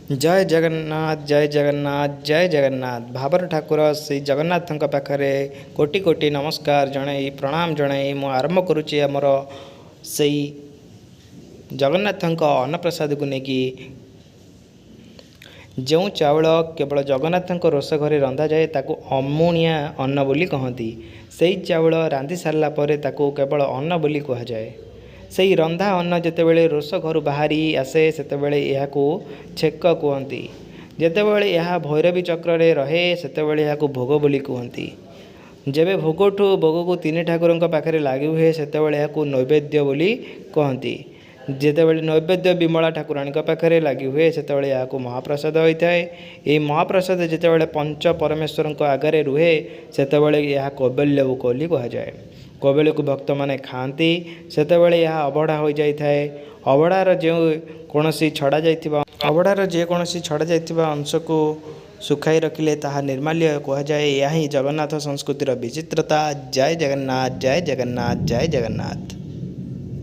ଜୟ ଜଗନ୍ନାଥ, ଜୟ ଜଗନ୍ନାଥ, ଜୟ ଜଗନ୍ନାଥ। ଭାବର ଠାକୁର ଶ୍ରୀ ଜଗନ୍ନାଥଙ୍କ ପାଖରେ କୋଟି କୋଟି ନମସ୍କାର ଜଣାଇ, ପ୍ରଣାମ ଜଣାଇ ମୁଁ ଆରମ୍ଭ କରୁଛି ଆମର ସେଇ ଜଗନ୍ନାଥଙ୍କ ଅନ୍ନପ୍ରସାଦକୁ ନେଇକି। ଯେଉଁ ଚାଉଳ କେବଳ ଜଗନ୍ନାଥଙ୍କ ରୋଷ ଘରେ ରନ୍ଧାଯାଏ, ତାକୁ ଅମୁଣିଆ ଅନ୍ନ ବୋଲି କହନ୍ତି। ସେଇ ଚାଉଳ ରାନ୍ଧି ସାରିଲା ପରେ ତାକୁ କେବଳ ଅନ୍ନ ବୋଲି କୁହାଯାଏ। ସେଇ ରନ୍ଧା ଅନ୍ନ ଯେତେବେଳେ ରୋଷ ଘରୁ ବାହାରି ଆସେ, ସେତେବେଳେ ଏହାକୁ ଛେକ କୁହନ୍ତି। ଯେତେବେଳେ ଏହା ଭୈରବୀ ଚକ୍ରରେ ରହେ, ସେତେବେଳେ ଏହାକୁ ଭୋଗ ବୋଲି କୁହନ୍ତି। ଯେବେ ଭୋଗଠୁ ଭୋଗକୁ ତିନି ଠାକୁରଙ୍କ ପାଖରେ ଲାଗି ହୁଏ, ସେତେବେଳେ ଏହାକୁ ନୈବେଦ୍ୟ ବୋଲି କହନ୍ତି। ଯେତେବେଳେ ନୈବେଦ୍ୟ ବିମଳା ଠାକୁରାଣୀଙ୍କ ପାଖରେ ଲାଗି ହୁଏ, ସେତେବେଳେ ଏହାକୁ ମହାପ୍ରସାଦ ହୋଇଥାଏ। ଏହି ମହାପ୍ରସାଦ ଯେତେବେଳେ ପଞ୍ଚ ପରମେଶ୍ୱରଙ୍କ ଆଗରେ ରୁହେ, ସେତେବେଳେ ଏହା କୈବଲ୍ୟ ବୋଲି କୁହାଯାଏ। କୈବଲ୍ୟକୁ ଭକ୍ତମାନେ ଖାଆନ୍ତି, ସେତେବେଳେ ଏହା ଅବଢ଼ା ହୋଇଯାଇଥାଏ। ଅବଢ଼ାର ଯେଉଁ କୌଣସି ଛଡ଼ା ଯାଇଥିବା ଅବଢ଼ାର ଯେକୌଣସି ଛଡ଼ା ଯାଇଥିବା ଅଂଶକୁ ଶୁଖାଇ ରଖିଲେ ତାହା ନିର୍ମାଲ୍ୟ କୁହାଯାଏ। ଏହା ହିଁ ଜଗନ୍ନାଥ ସଂସ୍କୃତିର ବିଚିତ୍ରତା। ଜୟ ଜଗନ୍ନାଥ, ଜୟ ଜଗନ୍ନାଥ, ଜୟ ଜଗନ୍ନାଥ।